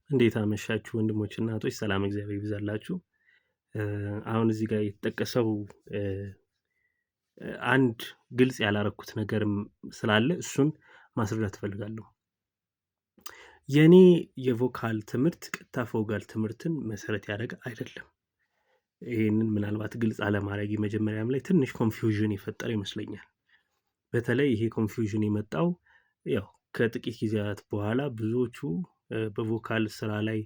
እንዴት አመሻችሁ ወንድሞችና እህቶች፣ ሰላም እግዚአብሔር ይብዛላችሁ። አሁን እዚህ ጋር የተጠቀሰው አንድ ግልጽ ያላረኩት ነገርም ስላለ እሱን ማስረዳት እፈልጋለሁ። የኔ የ vocal ትምህርት ቀጥታ vocal ትምህርትን መሰረት ያደረገ አይደለም። ይህንን ምናልባት ግልጽ አለማድረግ መጀመሪያም ላይ ትንሽ confusion የፈጠረ ይመስለኛል። በተለይ ይሄ confusion የመጣው ያው ከጥቂት ጊዜያት በኋላ ብዙዎቹ በ vocal ስራ ላይ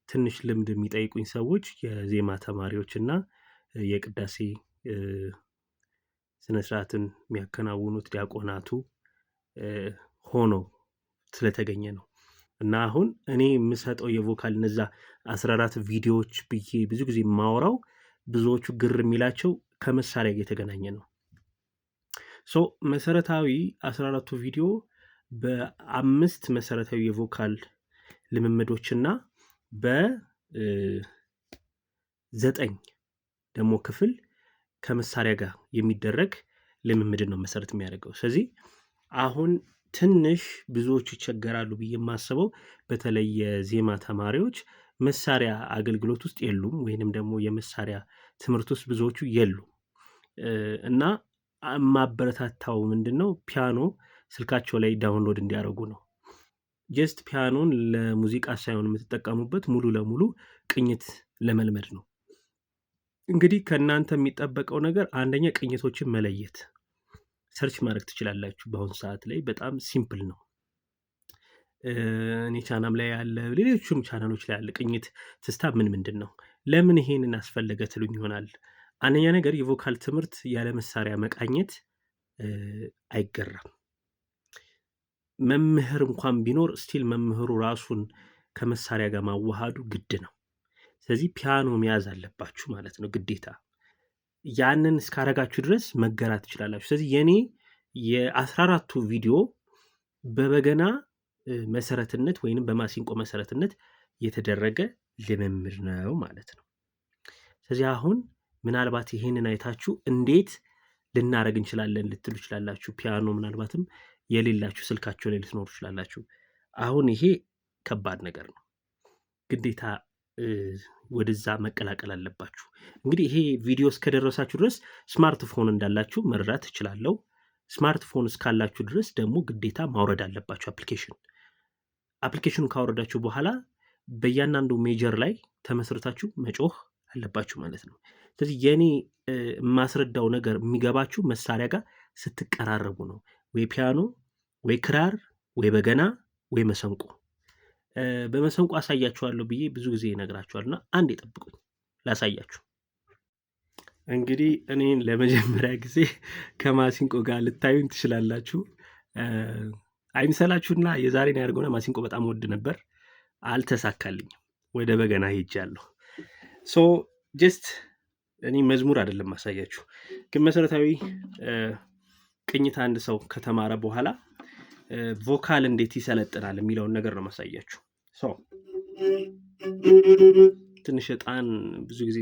ትንሽ ልምድ የሚጠይቁኝ ሰዎች የዜማ ተማሪዎች እና የቅዳሴ ስነስርዓትን የሚያከናውኑት ዲያቆናቱ ሆኖ ስለተገኘ ነው። እና አሁን እኔ የምሰጠው የ vocal እነዛ 14 ቪዲዮዎች ብዬ ብዙ ጊዜ የማወራው ብዙዎቹ ግር የሚላቸው ከመሳሪያ ጋር የተገናኘ ነው። So መሰረታዊ 14ቱ ቪዲዮ በአምስት መሰረታዊ የ vocal ልምምዶችና በ9 ደግሞ ክፍል ከመሳሪያ ጋር የሚደረግ ልምምድን ነው መሰረት የሚያደርገው። ስለዚህ አሁን ትንሽ ብዙዎቹ ይቸገራሉ ብዬ የማስበው በተለይ የዜማ ተማሪዎች መሳሪያ አገልግሎት ውስጥ የሉም፣ ወይንም ደግሞ የመሳሪያ ትምህርት ውስጥ ብዙዎቹ የሉም። እና የማበረታታው ምንድን ነው ፒያኖ ስልካቸው ላይ download እንዲያደርጉ ነው። Just ፒያኖን ለሙዚቃ ሳይሆን የምትጠቀሙበት ሙሉ ለሙሉ ቅኝት ለመልመድ ነው። እንግዲህ ከእናንተ የሚጠበቀው ነገር አንደኛ ቅኝቶችን መለየት፣ search ማድረግ ትችላላችሁ። በአሁኑ ሰዓት ላይ በጣም simple ነው። እኔ ቻናም ላይ ያለ፣ ሌሎቹም ቻናሎች ላይ ያለ ቅኝት ትስታ ምን ምንድን ነው፣ ለምን ይሄንን አስፈለገ ትሉኝ ይሆናል። አንደኛ ነገር የ vocal ትምህርት ያለ መሳሪያ መቃኘት አይገራም። መምህር እንኳን ቢኖር still መምህሩ ራሱን ከመሳሪያ ጋር ማዋሃዱ ግድ ነው። ስለዚህ ፒያኖ መያዝ አለባችሁ ማለት ነው ግዴታ። ያንን እስካረጋችሁ ድረስ መገራት ትችላላችሁ። ስለዚህ የኔ የ14ቱ ቪዲዮ በበገና መሰረትነት ወይንም በማሲንቆ መሰረትነት የተደረገ ልምምድ ነው ማለት ነው። ስለዚህ አሁን ምናልባት ይሄንን አይታችሁ እንዴት ልናረግ እንችላለን ልትሉ ትችላላችሁ። ፒያኖ ምናልባትም የሌላችሁ ስልካችሁ ላይ ልትኖሩ ትችላላችሁ። አሁን ይሄ ከባድ ነገር ነው፣ ግዴታ ወደዛ መቀላቀል አለባችሁ። እንግዲህ ይሄ ቪዲዮ እስከደረሳችሁ ድረስ ስማርትፎን እንዳላችሁ መረዳት እችላለሁ። ስማርትፎን እስካላችሁ ድረስ ደግሞ ግዴታ ማውረድ አለባችሁ application። Application ኑን ካወረዳችሁ በኋላ በእያንዳንዱ major ላይ ተመስርታችሁ መጮህ አለባችሁ ማለት ነው። ስለዚህ የኔ የማስረዳው ነገር የሚገባችሁ መሳሪያ ጋር ስትቀራረቡ ነው። ወይ ፒያኖ፣ ወይ ክራር፣ ወይ በገና፣ ወይ መሰንቆ። በመሰንቆ አሳያችኋለሁ ብዬ ብዙ ጊዜ እነግራችኋለሁ እና አንድ የጠብቁኝ ላሳያችሁ። እንግዲህ እኔን ለመጀመሪያ ጊዜ ከማሲንቆ ጋር ልታዩን ትችላላችሁ። አይምሰላችሁና የዛሬን ያደርገውና ማሲንቆ በጣም ወድ ነበር፣ አልተሳካልኝም። ወደ በገና ሄጃለሁ። So just እኔ መዝሙር አይደለም ማሳያችሁ፣ ግን መሰረታዊ ቅኝት አንድ ሰው ከተማረ በኋላ vocal እንዴት ይሰለጥናል የሚለውን ነገር ነው ማሳያችሁ። So ትንሽ እጣን ብዙ ጊዜ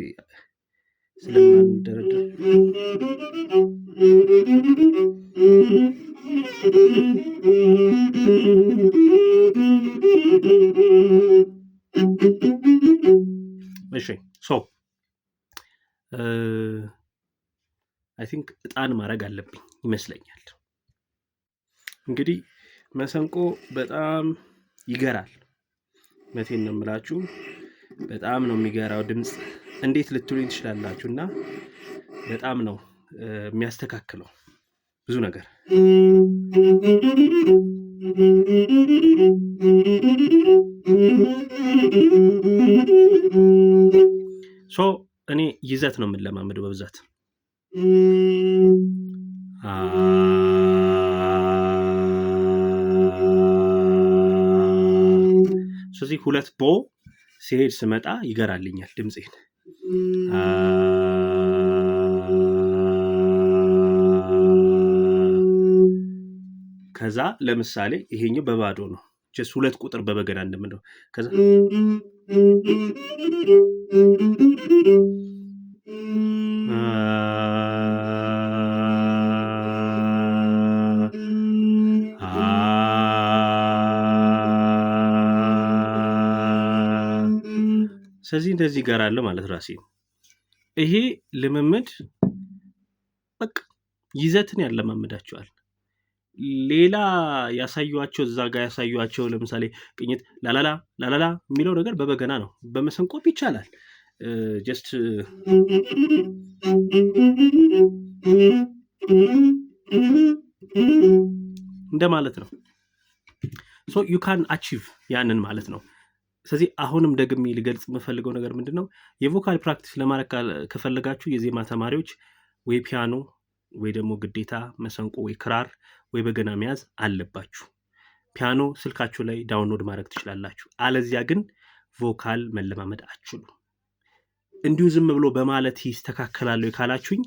ስለማንደረድር እሺ፣ so I think እጣን ማድረግ አለብኝ ይመስለኛል። እንግዲህ መሰንቆ በጣም ይገራል። መቴን ነው የምላችሁ፣ በጣም ነው የሚገራው ድምፅ። እንዴት ልትሉኝ ትችላላችሁ። እና በጣም ነው የሚያስተካክለው ብዙ ነገር። So እኔ ይዘት ነው የምንለማመደው በብዛት። ስለዚህ ሁለት ቦ ሲሄድ ስመጣ ይገራልኛል ድምፄን። ከዛ ለምሳሌ ይሄኛው በባዶ ነው፣ just ሁለት ቁጥር በበገና እንደምንለው። ከዛ ስለዚህ እንደዚህ እገራለሁ ማለት ራሴ። ይሄ ልምምድ በቃ ይዘትን ያለማምዳቸዋል። ሌላ ያሳዩዋቸው እዛ ጋር ያሳዩዋቸው ለምሳሌ ቅኝት ላላላ ላላላ የሚለው ነገር በበገና ነው፣ በመሰንቆም ይቻላል። Just እንደማለት ነው። So you can achieve ያንን ማለት ነው። ስለዚህ አሁንም ደግሜ ልገልጽ የምፈልገው ነገር ምንድን ነው? የ vocal practice ለማድረግ ከፈለጋችሁ የዜማ ተማሪዎች ወይ ፒያኖ ወይ ደግሞ ግዴታ መሰንቆ ወይ ክራር ወይ በገና መያዝ አለባችሁ። ፒያኖ ስልካችሁ ላይ download ማድረግ ትችላላችሁ። አለዚያ ግን vocal መለማመድ አትችሉ። እንዲሁ ዝም ብሎ በማለት ይስተካከላሉ ካላችሁኝ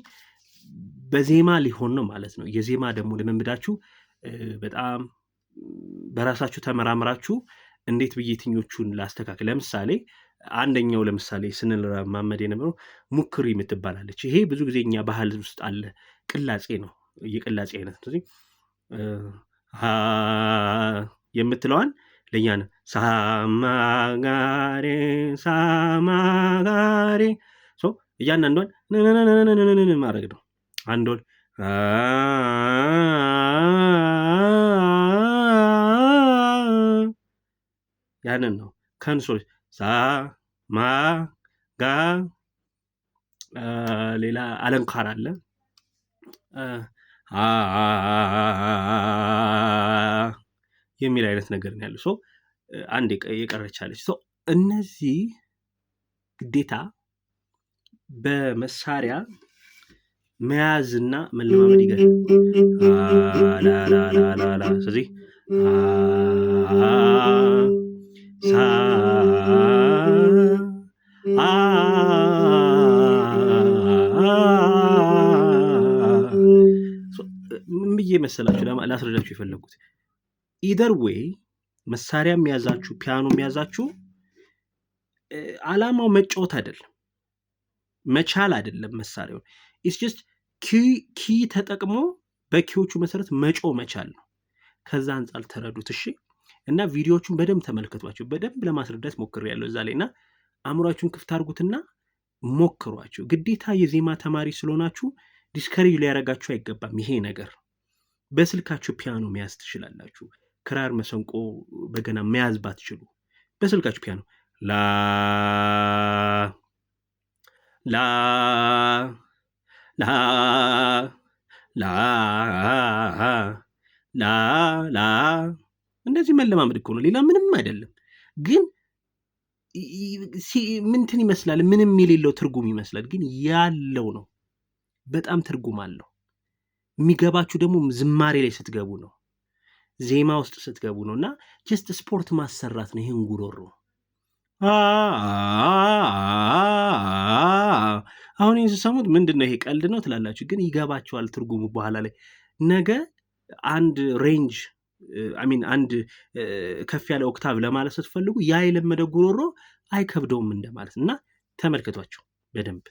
በዜማ ሊሆን ነው ማለት ነው። የዜማ ደግሞ ልምምዳችሁ በጣም በራሳችሁ ተመራምራችሁ እንዴት ብዬ የትኞቹን ላስተካክል። ለምሳሌ አንደኛው ለምሳሌ ስንለማመድ የነበረው ሙክሪ የምትባላለች። ይሄ ብዙ ጊዜ እኛ ባህል ውስጥ አለ፣ ቅላጼ ነው፣ የቅላጼ አይነት ነው። የምትለዋን ለእኛ ነው። ሳማጋሬ ሳማጋሬ እያንዳንዷን ማድረግ ነው። አንዶን ያንን ነው። ከንሶች ሳ ማ ጋ ሌላ አለንካር አለ የሚል አይነት ነገር ነው ያለው። አንድ የቀረቻለች። እነዚህ ግዴታ በመሳሪያ መያዝና መለማመድ ይገል። ስለዚህ ሳ አ ምን ብዬ መሰላችሁ ላስረዳችሁ የፈለጉት either way መሳሪያ የሚያዛችሁ ፒያኖ የሚያዛችሁ አላማው መጫወት አይደለም፣ መቻል አይደለም። መሳሪያውን it's just key ተጠቅሞ በ key ዎቹ መሰረት መጮህ መቻል ነው። ከዛ አንጻር ተረዱት እሺ። እና ቪዲዮዎቹን በደንብ ተመልከቷቸው። በደንብ ለማስረዳት ሞክሬያለሁ እዛ ላይ እና አእምሯችሁን ክፍት አድርጉትና ሞክሯቸው። ግዴታ የዜማ ተማሪ ስለሆናችሁ discourage ሊያደርጋችሁ አይገባም ይሄ ነገር። በስልካችሁ ፒያኖ መያዝ ትችላላችሁ። ክራር፣ መሰንቆ፣ በገና መያዝ ባትችሉ በስልካችሁ ፒያኖ ላ ላ ላ ላ ላ ላ እንደዚህ መለማመድ እኮ ነው፣ ሌላ ምንም አይደለም። ግን ምንትን ይመስላል፣ ምንም የሌለው ትርጉም ይመስላል፣ ግን ያለው ነው። በጣም ትርጉም አለው። የሚገባችሁ ደግሞ ዝማሬ ላይ ስትገቡ ነው፣ ዜማ ውስጥ ስትገቡ ነው። እና just ስፖርት ማሰራት ነው ይህን ጉሮሮ። አሁን ይህን ስሰሙት ምንድን ነው ይሄ ቀልድ ነው ትላላችሁ፣ ግን ይገባችኋል ትርጉሙ በኋላ ላይ። ነገ አንድ range I mean አንድ ከፍ ያለ octave ለማለት ስትፈልጉ ያ የለመደ ጉሮሮ አይከብደውም እንደማለት እና ተመልከቷቸው በደንብ።